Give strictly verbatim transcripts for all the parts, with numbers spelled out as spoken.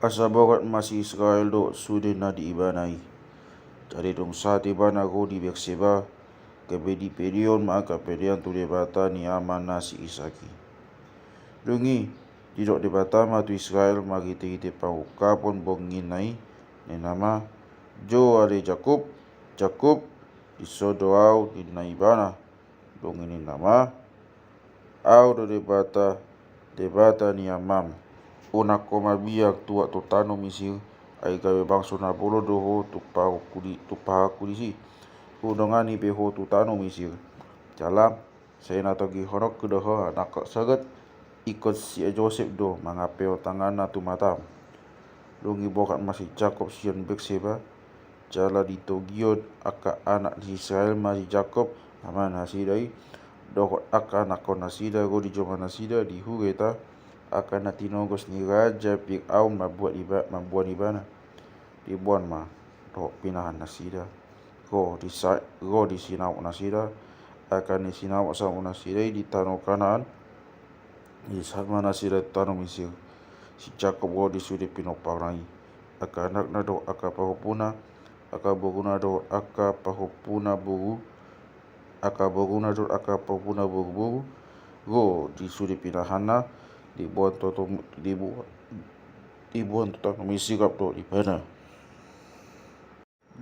Asa borhat ma si Israel dohot sude na di ibana i. Jadi dung sahat ibana ro di Berseba, gabe dipedeon ma angka pedean tu Debata ni amana si Isak i. Dung i, didok Debata ma tu Israel marhitehite pangungkapon borngina i, ninna ma: Jou ale Jakob, Jakob, dison do Ahu, ninna ibana. Dung i ninna ma: Ahu do Debata, Debata ni amam. Unang ho mabiar tuat tu tano Misir, ai gabe bangso na bolon do ho tumpahonku di, tumpahonku disi. Hudongani be ho tu tano Misir. Jala sai na togihononku do ho, nangkok sagat ingkon si Josep do mangampehon tanganna tu matam. Dung i borhat ma si Jakob sian Berseba, jala ditogihon angka anak ni si Israel ma si Jakob, amanasida i, dohot angka anakkonnasida ro di jolmanasida di hureta, angka na tinogos ni raja Firaun mamboan iba-, mamboan ibana. Diboan ma dohot pinahannasida ro di sa-, ro di sinaopnasida, angka na sinapsapnasida i di tano Kanaan. Disahat ma nasida tu tano Misir. Si Jakob ro di sude pinompar na i, angka anakna dohot angka pahompuna, angka boruna dohot angka pahompuna boru, angka boruna dohot angka pahompuna boruboru, ro di sude pinahanna, diboan tu tano, diboan, diboan tu tano Misir rap dohot ibana.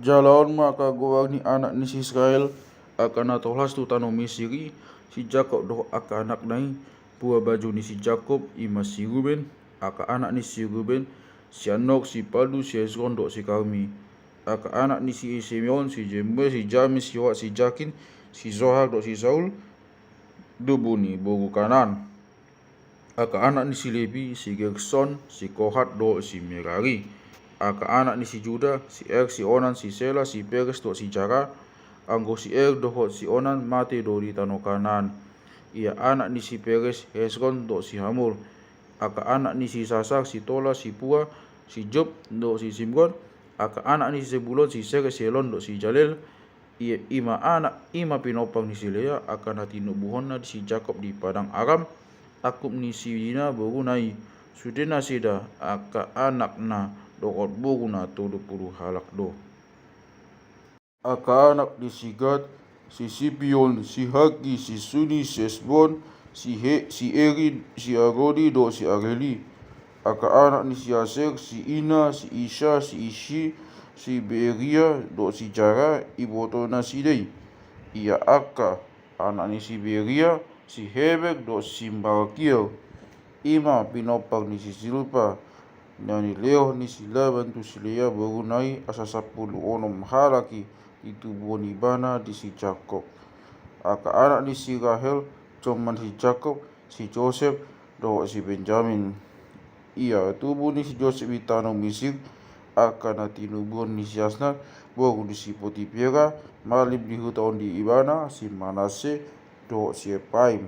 Jala on ma angka goar ni anak ni si Israel, angka na tolhas tu tano Misir i, si Jakob dohot angka anakna i. Buhabaju ni si Jakob i ma si Ruben. Angka anak ni si Ruben: si Hanok, si Pallu, si Hesron dohot si Karmi. Angka anak ni si Simeon: si Jemuel, si Jamin, si Ohad, si Jakin, si Sohar dohot si Saul, tubu ni boru Kanaan. Angka anak ni si Lepi: si Gerson, si Kohat dohot si Merari. Angka anak ni si Juda: si Er, si Onan, si Sela, si Peres dohot si Zara. Anggo si Er dohot si Onan mate do di tano Kanaan. Ia anak ni si Peres: Hesron dohot si Hamul. Angka anak ni si Isasar: si Tola, si Pua, si Job dohot si Simron. Angka anak ni si Sebulon: si Seres, si Elon dohot si Jalel. Ia, i ma anak, i ma pinompar ni si Lea, angka na tinubuhonna di si Jakob di padang Aram, angkup ni si Dina boruna i. Sude nasida, angka anakna dohot boruna tolu pulu halak do. Angka anak ni si Gad: si Sipion, si Hagi, si Suni, si Esbon, si He-, si Eri, si Arodi dohot si Areli. Angka anak ni si Aser: si Ina, si Isa, si Isi, si Beeria dohot si Jara, ibotonasida i. Ia angka anak ni si Beeria: si Heber dohot si Malkiel. I ma pinompar ni si Silpa, na nilehon ni si Laban tu si Lea boruna i, asa sampulu onom halak i ditubuhon ibana di si Jakob. Angka anak ni si Rahel, jolma ni si Jakob: si Josep dohot si Benjamin. Ia tubu ni si Josep di tano Misir, angka na tinubuhon ni si Asnat boru ni si Potipiera, malim di huta on di ibana, si Manasse dohot si Epraim.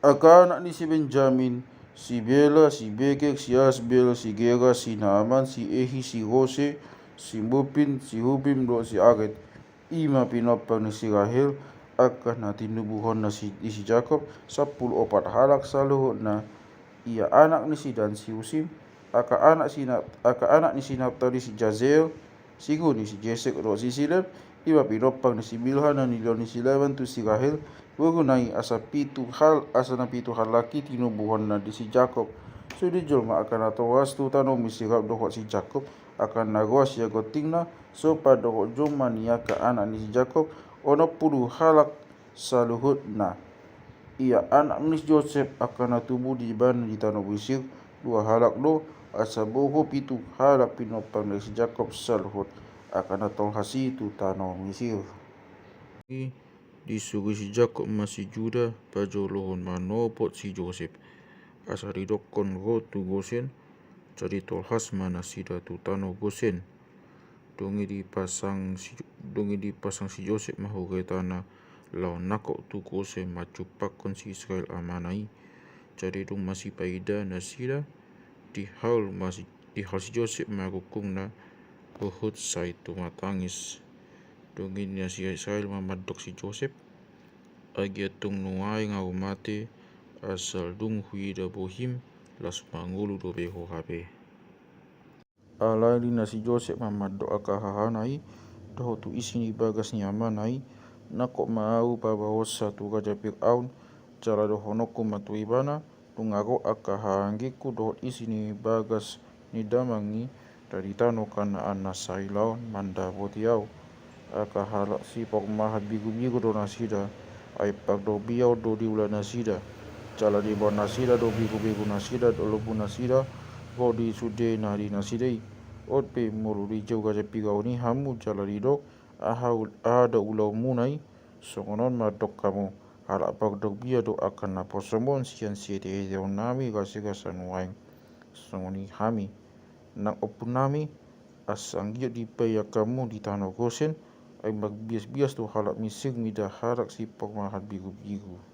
Angka anak ni si Benjamin: si Bela, si Beker, si Asbel, si Gera, si Naaman, si Ehi, si Rose, si Mupim, si Hupim dohot si Ared. I ma pinompar ni si Rahel, angka na tinubuhonna si, di si Jakob, sampulu opat halak saluhutna. Ia anak ni si Dan: si Husim. Angka anak si Nap-, angka anak ni si Naptali: si Jazel, si Guni, si Jesek dohot si Silem. I ma pinompar ni si Bilha na nilehon ni si Laban tu si Rahel boruna i, asa pitu hal-, asa na pitu halak i tinubuhonna di si Jakob. Sude jolma angka na tolhas tu tano Misir rap dohot si Jakob, angka na ruas sian gontingna, sopan dohot jolma ni angka anak ni si Jakob, onom pulu halak saluhutna. Ia anak ni si Josep angka na tubu di ibana di tano Misir, dua halak do, asa boru pitu halak pinompar ni si Jakob saluhut angka na tolhas i tu tano Misir. I, disuru si Jakob ma si Juda pajolohon manopot si Josep, asa didokkon ro tu Gosen. Jadi tolhas ma nasida tu tano Gosen. Dung i dipasang si, dung i dipasang si Josep ma huretana laho nangkok tu Gosen manjumpakkon si Israel amana i. Jadi dung masipaida nasida, dihal ma si, dihal si Josep ma rungkungna huhut sai tumatangis. Dung i ninna si Israel ma mandok si Josep: Age tung nuaeng ahu mate, asal dung huida bohim, las mangolu dope ho hape. Alai di na si Josep ma mandok angka hahana i dohot tu isi ni bagas ni amana i, nangkok ma ahu paboahonsa tu raja Firaun, jala dohononku ma tu ibana, nunga ro angka hahaanggingku dohot isi ni bagas ni damang i di tano Kanaan na sai laon mandapoti ahu. Angka halak sipormahan birubiru do nasida, ai pardongan do diula nasida, jala diboan nasida do birubirunasida dohot lombunasida ro di sude na di nasida i. On pe molo dijou raja Firaun i hamu jala didok, aha, aha do ulaonmuna i? Songon on ma mandok hamu, halak pardongan do angka naposomuna sian sieteheteonnami rasirasa nuaeng. Songon i hami, nang ompunami, asa anggiat dipaiak hamu di tano Gosen, ai marbiasbias do halak Misir mida halak sipormahan birubiru.